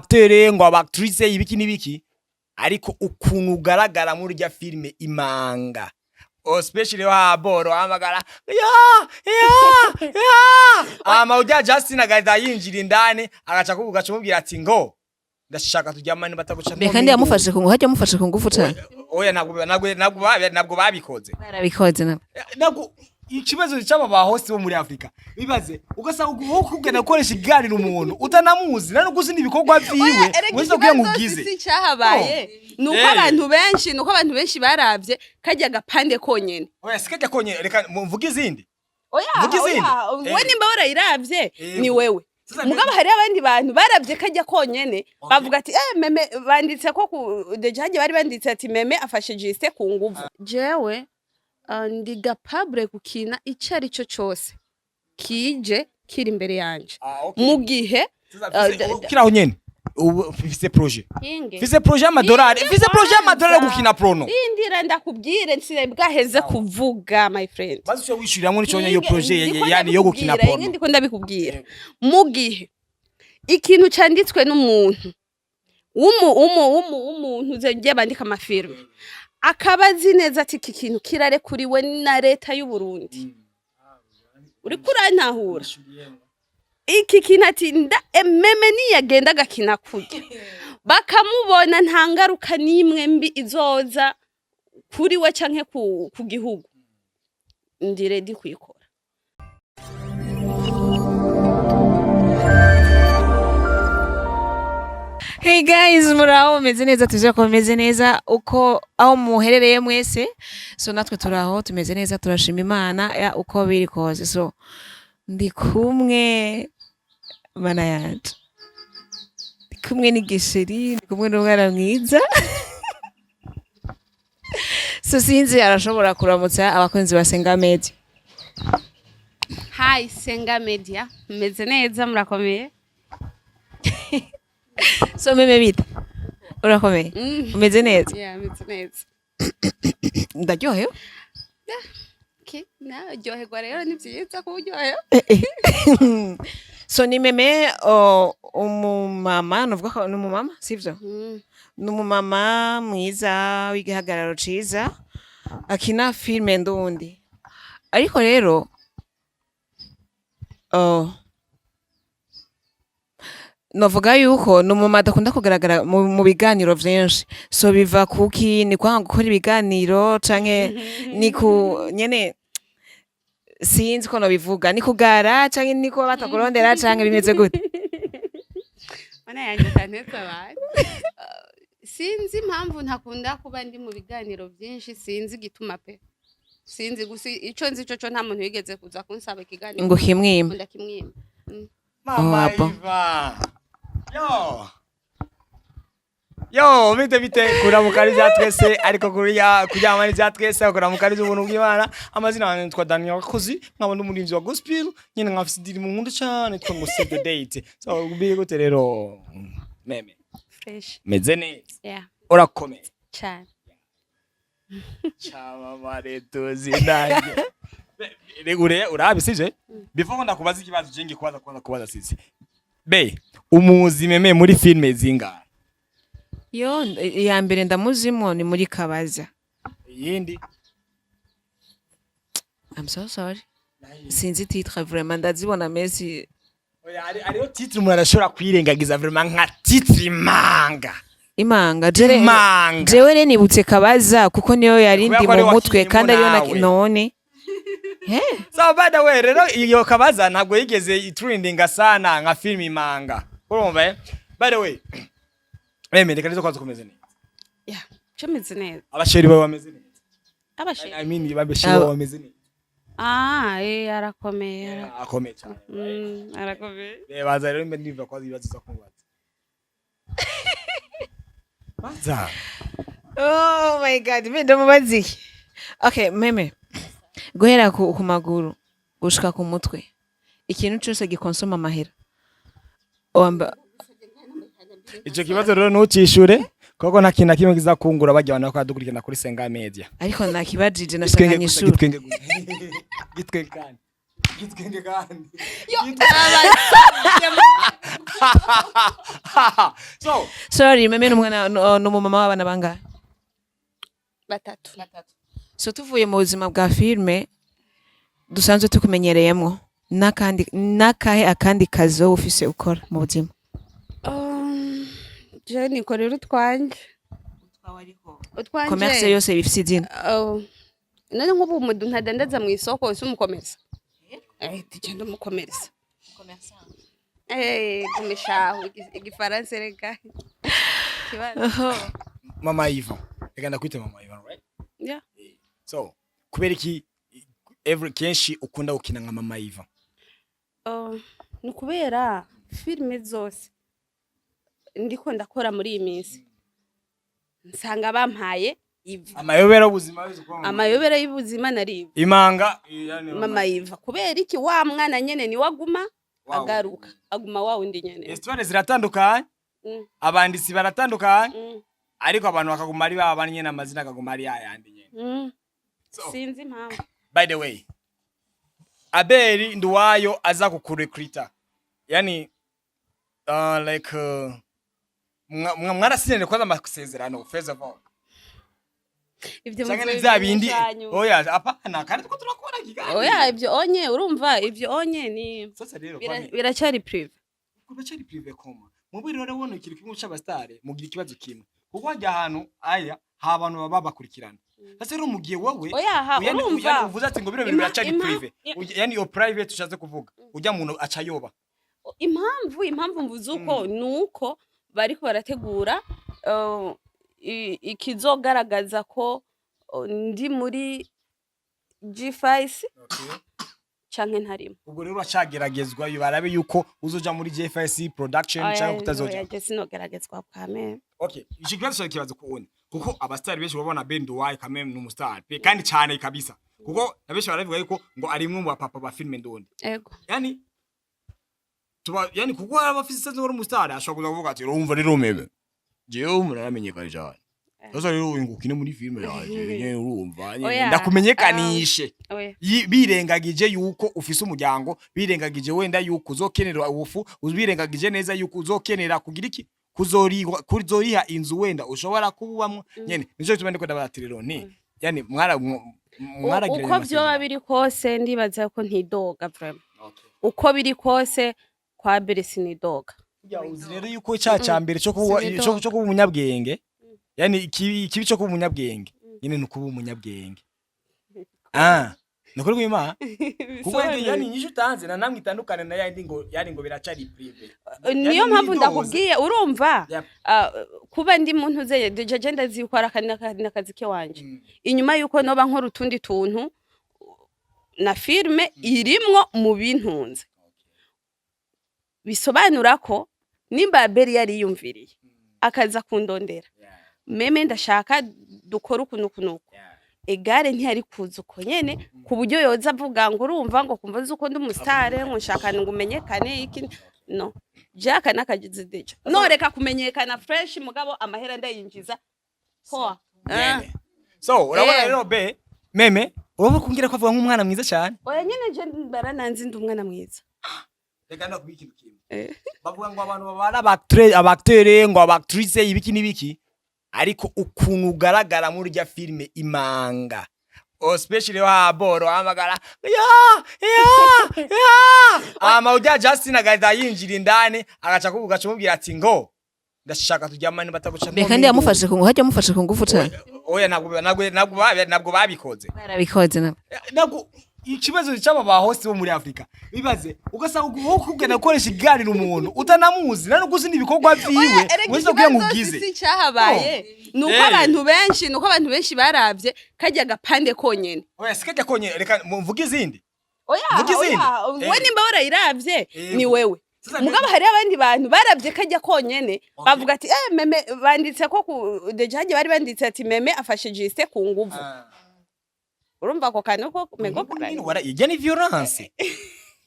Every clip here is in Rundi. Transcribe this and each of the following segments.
Acteur ngo aba actrice, ibiki n'ibiki, ariko ukuntu ugaragara muri rya filime Imanga, especially wa boro hamagara ya ya ya, ama ujya Justin agahita yinjira indani, agaca kuvuga, agaca umubwira ati ngo ndashaka turyamane, bataguca. Mbega kandi yamufashe ku hajya, amufashe ku ngufu cane? Oya, ntabwo babikoze. Barabikoze nabo. Ntabwo ikibazo cy'aba ba host bo muri Afrika bibaze, ugasanga wowe kugenda gukoresha iganiro umuntu utanamuzi, nta nubwo uzi n'ibikorwa vyiwe. Erega wese kugira ngo ikibazo ugize si cyahabaye, ni uko Eh. abantu benshi baravye kajya gapande konyene. Oya, sikajya konyene, reka mvuge izindi. Oya. Vuga izindi. Oya, Eh. we nimba warayiravye ni wewe. Sasa mugabo hariho abandi bantu baravye kajya konyene, bavuga ati eh, Meme banditse ko ku déjà hagiye bari banditse ati Meme afashe Justin ku nguvu. Jewe ndi capable gukina ico ari cyo cose kije kiri imbere yanje Ah, okay. mu gihe Sasa kiraho nyene ubu mfise projet. Hinge. Mfise projet y'amadolari. Hinge. Mfise projet y'amadolari yo Kwanza. gukina porno. Rindira ndakubwire, nsire bwaheze kuvuga, my friend. Maze uce wishyuriramwo n'ico nyene iyo Hinge, projet ndiko yani yo gukina ndabikubwira, hinge, porno. Ndiko ndabikubwira, mu gihe ikintu canditswe n'umuntu w'umuntu ugiye bandika amafilme, akaba azi neza ati iki kintu kirarekuriwe na leta y'u Burundi, uriko urantahura? Iki kintu ati nda Meme niyagenda agakina kurya bakamubona, nta ngaruka n'imwe mbi izoza kuri we canke ku gihugu, ndi ready kuyikora. Hey guys, muraho, mumeze neza? Tuzira ko mumeze neza uko aho muherereye mwese. So natwe turaho, tumeze neza, turashima Imana ya uko biri kose. So ndi kumwe, mana yanje, ndi kumwe n'igisheri, ndi kumwe n'umwana mwiza. So sinzi, arashobora kuramutsa abakunzi ba Senga Media. Hi Senga Media, mumeze neza, murakomeye? So Meme, bite? Urakomeye? Umeze neza? Yeah, meze neza. Ndaryohewe. Okay, nawe ryoherwa rero, ni byiza kuba uryohewe. So ni Meme, oh, umumama, nuvuga ko ni umumama, sivyo? Mm. Ni umumama mwiza w'igihagararo ciza, akina filime ndundi. Ariko rero, oh, novuga yuko ni umumama adakunda kugaragara mu biganiro vyinshi. So biva kuki? Ni kwanga gukora ibiganiro canke ni ku nyene, sinzi ko nobivuga, ni kugara canke ni ko batakurondera canke bimeze gute? Mana yanjye, utantetse abantu. Sinzi impamvu ntakunda kuba ndi mu biganiro byinshi, sinzi igituma pe, sinzi. Gusa ico nzi cyo, nta muntu wigeze kuza kunsaba ikiganiro ngo kimwima. Ndakimwima. Mama. Oh, abo. Iva. Yo. Yo, bite bite? Kuramuka ari bya twese, ariko kuriya kuryama ari bya twese, kuramuka ari ubuntu bw'Imana. Amazina yanjye nitwa Daniel Kozi, nkaba ndi umurinzi wa gospel, nyine nkafise indirimbo nkunda cyane yitwa ngo Save the Date. So biri gute rero, Meme? Fresh. Meze neza. Yeah. Urakomeye. Cyane. Cyamamare tuzi nanjye. Ure urabi sije? Before ngo ndakubaza ikibazo, je ngiye kubaza kubaza kubaza sisi. Be, umuzi Meme muri filme zingahe? Yo, iya mbere ndamuzimo ni muri Kabaza. Iyindi? I'm so sorry, sinzi titre vraiment, ndazibona mesi. Oya, hariho titre umuntu arashobora kwirengagiza vraiment, nka titre Imanga. Imanga jere. Imanga. Jewe rero nibutse Kabaza kuko niyo yari Kubera ndi ko ariyo mu mutwe wakinnyemo kandi ariyo nawe. None he. So by the way rero, iyo Kabaza ntabwo yigeze itrendinga sana nka film Imanga. Urumva eh? By the way, Meme, reka nizo kwanza kumeze neza. Yeah, cyo meze neza. Abasheri bawe bameze neza. Abasheri? I mean, abasheri bawe bameze neza. Ah, eh, arakomeye. Akomeye cyane. Arakomeye. Baza rero mbe ndiva kwa ibibazo za kumubaza. Baza. Oh my God, mbe ndamubaza iki? Okay Meme, guhera ku maguru gushika ku mutwe, ikintu cyose gikonsoma amahera wamba? Ico kibazo rero ntucishure kuko nta kintu na kimwe kizakungura bajya abantu bakadukurikirana kuri Senga Media. Ariko nakibajije, nashaka Gitwenge gusa, nyishura. gitwenge gusa. Gitwenge kandi. Gitwenge kandi. Yo. So Sorry, Meme ni umwana, ni umumama w'abana bangahe? Batatu. So tuvuye mu buzima bwa filme dusanzwe tukumenyereyemwo, n'akandi n'akahe akandi kazi wowe ufise ukora mu buzima? Je nikorera utwanje. Utwanje. Commerce yose bifise izina. Oh, none nk'ubu umuntu ntadandaza mu isoko si umukomersa? Tugenda umukomersa. Gumishaho igifaransa rega. Kibazo. Mama Ivan, reka ndakwite Mama Ivan, right? Yeah. So kubera iki every kenshi ukunda gukina nka Mama Ivan? Oh, ni ukubera filime zose ndiko ndakora muri iyi minsi nsanga bampaye Iva. Amayobera y'ubuzima bizi kuba Mama. Amayobera y'ubuzima nari Iva. Imanga, yani. Mama Iva kubera iki? Wa mwana nyene ni waguma Wa agaruka, aguma wa wundi nyene. Histoire ziratandukanye, abanditsi baratandukanye, ariko abantu bakaguma ari baba nyene, amazina akaguma ari yayandi nyene. So, Sinzi impamvu. By the way, Abeli Nduwayo aza kukurekrita, yani like mwarasinyanye kwanza amasezerano, first of all? Ivyo Canke ni vya bindi? muzobimenya. Oya, hapana, kandi tuko turakora kiganiro. Oya, ivyo onye urumva ivyo onye ni Sasa rero kwame biracyari privé. Kubacari privé koma mubiri rero wono ikintu kimwe c'abastare mugira ikibazo kimwe, kuko hajya ahantu aya ha abantu baba bakurikirana. Sasa rero mugihe wowe Oya ha yani urumva yani uvuze ati ngo bino bintu biracari privé, yani iyo private ushatse kuvuga ujya muntu aca yoba. Impamvu mvuze uko nuko bariko barategura ikizogaragaza ko ndi muri G5 canke ntarimo. Ubwo rero uracageragezwa barabe yuko uzoja muri JFC production cyangwa kutazoja? Oya, je sinogeragezwa kame. Okay, iki kibazo cyari kibazo kuwundi, kuko abastari benshi babona Ben Duwai kameme ni umustar pe, kandi cyane kabisa, kuko abenshi baravuga yuko ngo ari imwe mu bapapa ba filime ndundi. Ego. Yani tuba yani kuko hari abafise sense uri umustar ashobora kuza kuvuga ati: "Urumva rero meme, jewe umuntu aramenyekana cyane, sasa rero ngo ukine muri filime yaje nyene, urumva nyene Oya, ndakumenyekanishe." Oya. Birengagije yuko ufise umuryango, birengagije wenda yuko uzokenera ubufu, birengagije neza yuko uzokenera kugira iki, kuzoriha inzu wenda ushobora kububamwo nyene. Nico gituma ndiko ndabatira rero nti yani mwaragiranye Uko vyoba amasezerano. biri kose ndibaza ko ntidoga vraiment. Okay. Uko biri kose kwa Bere sinidoga. Ya, uzi rero yuko icyaha ca mbere cyo kuba Sinidoga. cyo kuba umunyabwenge, yani ikibi cyo kuba umunyabwenge nyene ni ukuba umunyabwenge. Nukuri kw'Imana, kuko yani inyishu utanze na namwe itandukane na yandi ngo yani ngo biracari privé. Niyo Yani mpamvu nidoze. ndakubwiye urumva Yep. kuba ndi muntu uzeye déjà je ndazi yuko ari n'akazi ke wanje inyuma yuko noba nkora utundi tuntu na filme irimwo mu bintunze, bisobanura ko nimba Beri yari yiyumviriye akaza kundondera: "Meme, ndashaka dukore uku nuku nuku," egare ntiyari kuza uko nyene ku buryo yoza avuga ngo urumva ngo kumva uzi uko ndi umusitare, ngo nshaka ngo umenyekane iki. No jaka n'akagize déjà noreka kumenyekana fresh, mugabo amahera ndayinjiza poa. Nyene. So urabona rero be meme urabona kumbwira ko avuga nk'umwana mwiza cyane. Oya nyene, je barananzi ndi umwana mwiza. Reka ndakubwira ikintu kimwe. Bavuga ngo abantu babara abakitere ngo abactrice ibiki n'ibiki, ariko ukuntu ugaragara muri rya filime Imanga, especially wa boro hamagara ya ya ya ama ujya Justin agahita yinjira indani agaca kuvuga, agaca umubwira ati ngo ndashaka turyamane bataguca. Mbe kandi yamufashe ku hajya amufashe ku ngufu cyane? Oya, ntabwo babikoze. Barabikoze nabo. Ntabwo ikibazo cy'aba ba host bo muri Afrika bibaze, ugasanga wowe kugenda gukoresha iganiro umuntu utanamuzi nta nuko uzi n'ibikorwa vyiwe Erega wese kugira ngo ikibazo ugize si cyahabaye ni uko abantu benshi baravye kajya gapande konyene. Oya, sikajya konye, reka mvuge izindi. Oya. Vuga izindi. Oya, we nimba warayiravye ni wewe. Sasa mugabo hariho abandi bantu baravye kajya konyene bavuga ati meme banditse ko ku déjà hagiye bari banditse ati meme afashe Justin ku nguvu. Urumva ako kantu ko mego. Nyine ijya ni violence,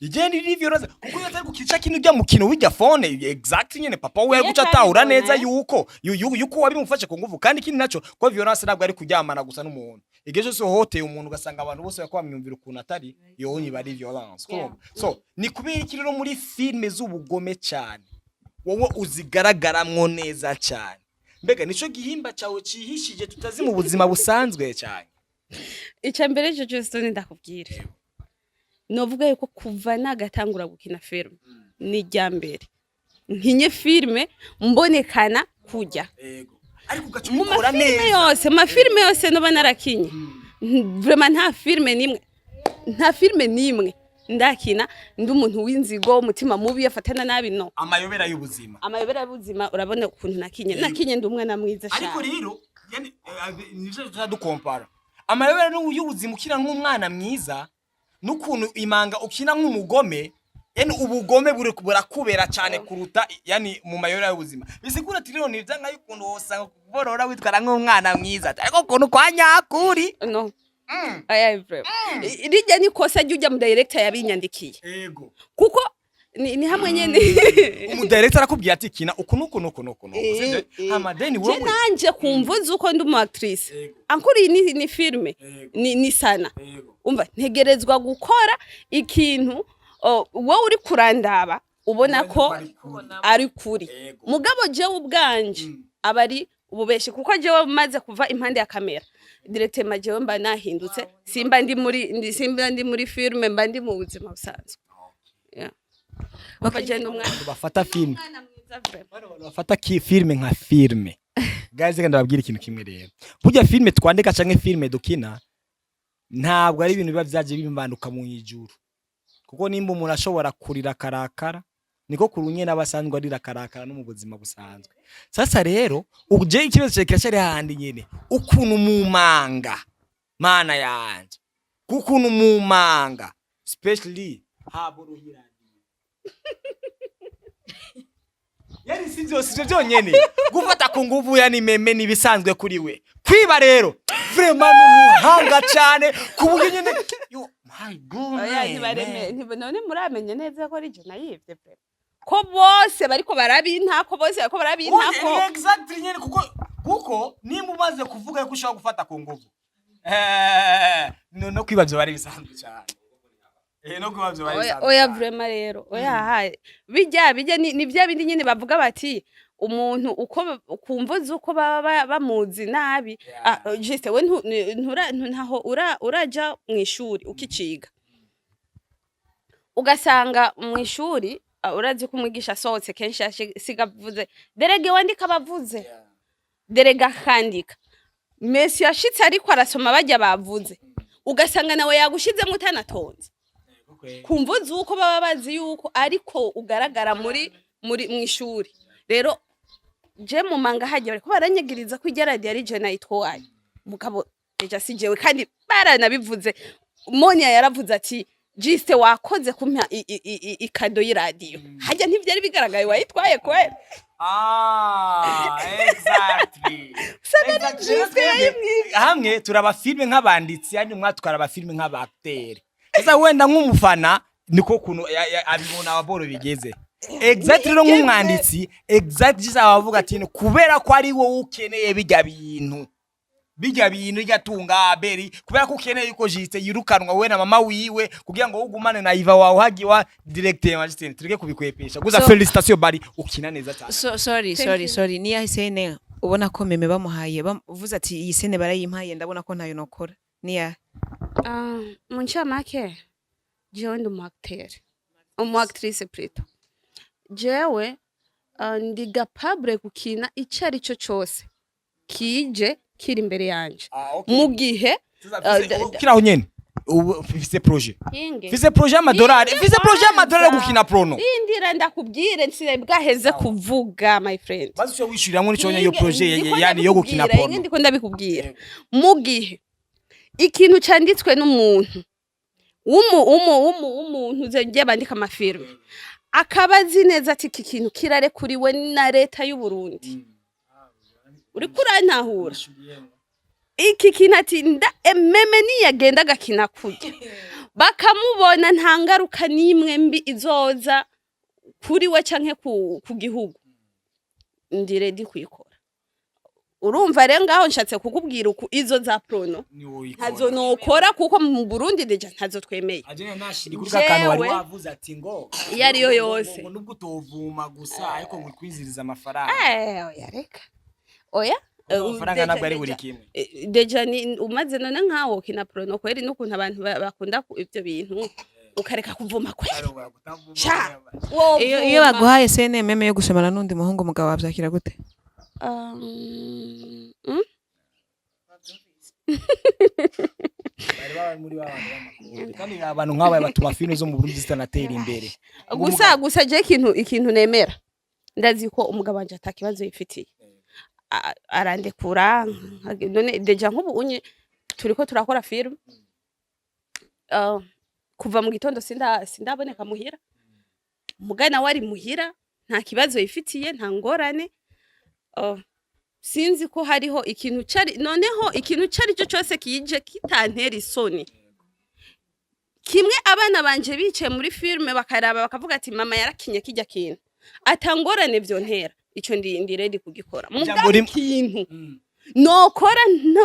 ijya ni violence, kuko iyo atari gukica kino ujya mukino w'ijya phone exact nyene papa we ari Iyo guca atahura atabibona, neza yuko yuko wabimufashe ku nguvu. Kandi ikindi naco ko violence ntabwo ari kuryamana gusa n'umuntu. Igihe cyose uhohoteye umuntu, ugasanga abantu bose bariko bamwumvira ukuntu atari yonye, bari violence. Urumva? So ni kubera iki rero muri filime z'ubugome cyane wowe uzigaragaramwo neza cyane? Mbega nico gihimba cyawe cihishije tutazi mu buzima busanzwe cyane? Icya mbere cyo cyose ndakubwira, novuga yuko kuva nagatangura gukina filime, ni irya mbere nkinye filime mbonekana kujya Yego, ariko ugaca mu ubikora mafilime neza. yose, mu mafilime yose noba narakinye, vraiment nta filime nimwe, nta filime nimwe ndakina ndi umuntu w'inzigo, umutima mubi, afatana nabi, no. Amayobera y'ubuzima. Amayobera y'ubuzima, urabona ukuntu nakinye, nakinye ndi umwana mwiza Ariko cyane. rero yani, nivyo tuzadukompara amayobera y'ubuzima ukina nk'umwana mwiza n'ukuntu imanga ukina nk'umugome. Yani ubugome burakubera cyane kuruta yani mu mayobera y'ubuzima. Bisigura ati rero nivyo nka y'ukuntu wosanga kuborora witwara nk'umwana mwiza, ariko ukuntu kwa nyakuri. No, aya vraiment rijya ni kosa ry'ujya mu director yabinyandikiye. Kuko ni hamwe nyene. Umudirector arakubwira ati kina uku nuku nuku nuku nuku, sivyo? Hama then Je wowe nanje kumva uzi uko ndi umu actrice. Ankuri ni filme. Ni sana. Umva, ntegerezwa gukora ikintu wowe uri kurandaba ubona ko ari kuri. Mugabo jewe ubwanje aba ari ububeshi, kuko jewe maze kuva impande ya kamera directement jewe mba nahindutse, simba ndi muri simba ndi muri filme, mba ndi mu buzima busanzwe. Yeah. Umva, je ndi umwana Bafata filme umwana mwiza vraiment. Bano bantu bafata ki filme nka filme, guys, reka ndababwira ikintu kimwe rero. Burya filme twandika canke filme dukina ntabwo ari ibintu biba vyaje bimanuka mu ijuru, kuko nimba umuntu ashobora kurira akarakara, niko kurunye n'abasanzwe arira akarakara no mu buzima busanzwe. Sasa rero uje ikibazo cyawe kiracari hahandi nyene, ukuntu mu manga, mana yanje, kukuntu mu manga especially haburuhiraniye, yani si sivyo byonyene gufata ku nguvu, yani meme nibisanzwe kuri we. Kwiba rero vraiment ni umuhanga cyane ku buryo nyene yo my goodness. Oya, ntibareme none muramenye neza ko ari je nayivye vraiment, ko bose bariko barabintako, bose bariko barabintako. Oya, exactly nyene, kuko nimba umaze kuvuga yuko ushobora gufata ku nguvu, no kwiba byo bari bisanzwe cyane, no kwiba byo bari Oya, bisanzwe oya cyane. Vraiment rero oya, haye bijya ni bya bindi nyine bavuga bati umuntu uko kumva uko baba bamuzi nabi. Ah, juste we ntaho uraja mu ishuri ukiciga, ugasanga mu ishuri, urazi ko umwigisha asohotse kenshi asiga avuze délégué wandika, abavuze délégué akandika, mesi yashitse ariko arasoma bajya bavuze, ugasanga nawe yagushizemo utanatonze kumva uko baba bazi yuko ariko ugaragara muri mu ishuri. Rero je mu manga hajya bariko baranyegiriza ko irya radiyo ari je nayitwaye, mugabo déjà si jewe, kandi baranabivuze. Monia yaravuze ati juste wakoze kumpa ikado y'iradiyo, hajya ntivyari bigaragaye wayitwaye kwera. Ah, exactly. Usanga ari Exactly. juste yayimwibye. Hamwe turaba filme nk'abanditsi, handi mwa tukaraba filme nk'aba acteur. Sasa wenda nk'umufana niko kuntu abibona ababoro bigeze. Exactly, rero nk'umwanditsi, exactly, just abavuga ati kubera ko ari wowe ukeneye bijya bintu, bijya bintu irya tunga aberi, kubera ko ukeneye yuko Juste yirukanwa we na mama wiwe kugira ngo ugumane na Iva wawe hagiwa directeur wa Justin, tureke kubikwepesha gusa. Félicitations, bari ukina neza cyane. So, sorry. Thank Sorry. you. Sorry, niya scène ubona ko meme bamuhaye, bavuze ati iyi scène barayimpaye, ndabona ko ntayo nokora, niya? Ah, mu ncamake jewe ndi umu acteur, umu actrice plutôt. Jewe ndi capable gukina ico ari cyo cose kije kiri imbere yanje Ah, okay. mu gihe Kiraho nyene ubu mfise projet. Hinge. Mfise projet y'amadolari, Hinge mfise projet y'amadolari yo kwanza. gukina porno. Rindira ndakubwire, nsire bwaheze kuvuga, my friend. Maze uco wishyuriramwo n'ico nyene iyo Hinge, projet ndiko yani yo gukina ndabikubwira, hinge porno. Ndiko ndabikubwira, mu gihe ikintu canditswe n'umuntu w'umuntu ugiye bandika amafilme akaba azi neza ati iki kintu kirarekuriwe na leta y'u Burundi, uriko urantahura, iki kintu ati nda ememe niyagenda agakina kurya bakamubona, nta ngaruka n'imwe mbi izoza kuri we canke ku gihugu, ndi ready kuyikora. Urumva rero, ngaho nshatse kukubwira uku izo za porno ntazo nokora, kuko mu Burundi déjà ntazo twemeye. Kuri ka kantu wari Jewe, wavuze ati ngo iyo ariyo yose. Ngo nubwo utovuma gusa, ariko ngo kwinziriza amafaranga. Oya, reka, oya. Amafaranga Déjà- ntabwo ari buri déjà- kimwe. Déjà ni umaze none nkawo kina porno kweri, n'ukuntu abantu bakunda ivyo bintu, ukareka kuvuma kweri sha. Iyo baguhaye scène, même, yo gusomana n'undi muhungu, umugabo wavyakira gute? Bari baba muri ba bantu b'amakuru, kandi abantu nk'aba batuma filime zo mu Burundi zitanatera imbere. Gusa je ikintu nemera, ndazi ko umugabo wanje atakibazo yifitiye. Arandekura. None déjà nk'ubu unye turiko turakora film, kuva mu gitondo sindaboneka muhira, mugana wari muhira, nta kibazo yifitiye, nta ngorane. Sinzi ko hariho ikintu cari noneho ikintu cari cyo cyose kije kitantera isoni kimwe. Abana banje bicaye muri filme bakaraba bakavuga ati: "Mama yarakinye kijya kintu," atangorane vyontera. Ico ndi ready kugikora. Mugabo ikintu nokora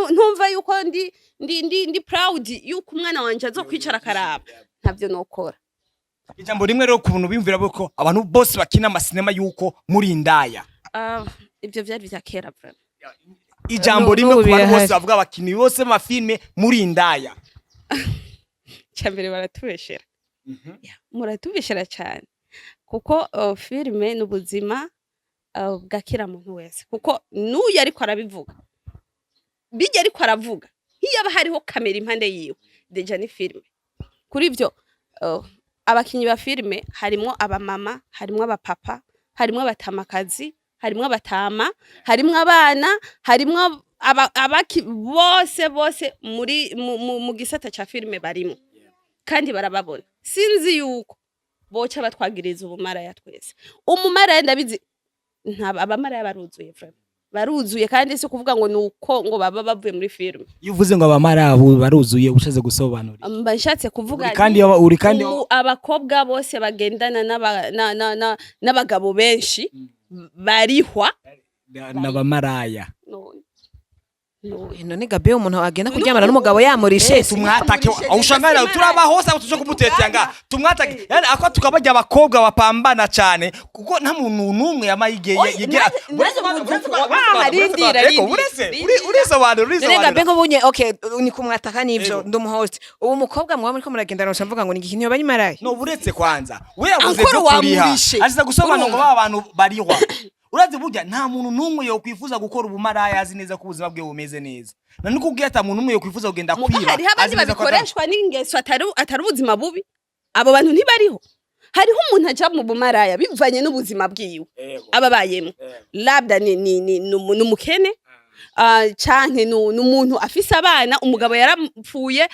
ntumva yuko ndi proud yuko umwana wanje azokwicara akaraba, ntavyo nokora. Ijambo rimwe rero ku buntu bimvira ko abantu bose bakina amasinema yuko muri indaya. Ah, ivyo vyari vya kera vraiment. Ijambo rimwe N'ubu ku bantu bose birahari. bavuga abakinyi bose b'amafilme muri indaya. Cyambere baratubeshera. Ya, muratubeshera cyane, kuko filime ni ubuzima bwa kira muntu wese, kuko n'uyu ariko arabivuga bijya, ariko aravuga iyo aba hariho kamera impande yiwe, déjà ni filime. Kuri ibyo, abakinyi ba filime harimwo abamama, harimwo abapapa, harimwo abatamakazi, harimwo abatama, harimwo abana, harimwo abaki bose bose muri mu gisata ca filime barimo kandi barababona. Sinzi yuko boca batwagiriza ubumaraya twese. Umumaraya ndabizi, nta abamaraya baruzuye vraiment, baruzuye, kandi si kuvuga ngo nuko ngo baba bavuye muri filime. Iyo uvuze ngo abamara baruzuye, ushatse gusobanura? Mba nshatse kuvuga Uri kandi uri kandi abakobwa bose bagendana n'abagabo benshi barihwa. N'abamaraya. None. None. None Gabe, umuntu agenda kuryamana n'umugabo yamurishe? Tumwatake. Tumurishe. Ushangana turaba hose aho tuje kumutetea nga tumwatake, yani ako tukabarya abakobwa bapambana cyane, kuko nta muntu n'umwe yamaye Oya, yigera. Rindira, Reko rindira, urese rindira. urisobanura. None Gabe, Urisobanura. nk'ubunye, okay, ni kumwataka nivyo. Yego. Ndi umuhost ubu, umukobwa muba muriko muragendana, uca mvuga ngo ni igihe yoba ari maraya? No, uretse kwanza we yavuze Ankoro byo kuriha. wamurishe. Aziza gusobanura ngo Urumva? ba bantu barihwa. Urazi burya nta muntu n'umwe yokwifuza gukora ubumaraya azi neza ko ubuzima bwe bumeze neza, na nikubwiye ata muntu n'umwe yokwifuza kugenda Muga kwiba hariho abandi azi neza ko babikoreshwa n'ingeso, atari ubuzima bubi. Abo bantu ntibariho? Hariho umuntu aja mu bumaraya bivanye n'ubuzima bwiwe Yego. aba abayemo. Labda ni umukene, canke ni umuntu afise abana, umugabo yarapfuye,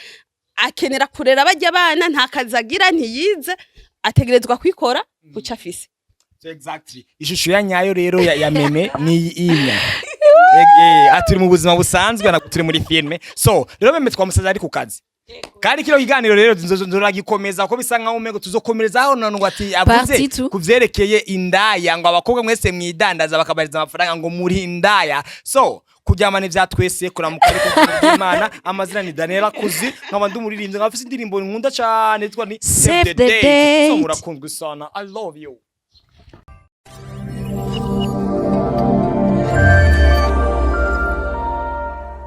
akenera kurera barya abana, nta kazi agira, ntiyize, ategerezwa kwikora kuco afise. So exactly, ishusho ya nyayo rero ya meme ni inya turi mu buzima busanzwe na turi muri filme. So rero meme twamusaza ari ku kazi, kandi kino kiganiro rero nzoragikomeza ko bisa nkaho umengo tuzokomereza aho none ngo ati avuze Partie two. ku vyerekeye indaya, ngo abakobwa mwese mwidandaza bakabariza amafaranga ngo muri indaya. So kuryamana ivya twese, kuramuka ariko bw'Imana. Amazina ni Daniela Kuzi, nkaba ndi umuririmbyi, nkaba mfise indirimbo nkunda cane yitwa ni Save the Date. So murakunzwe sana, I love you.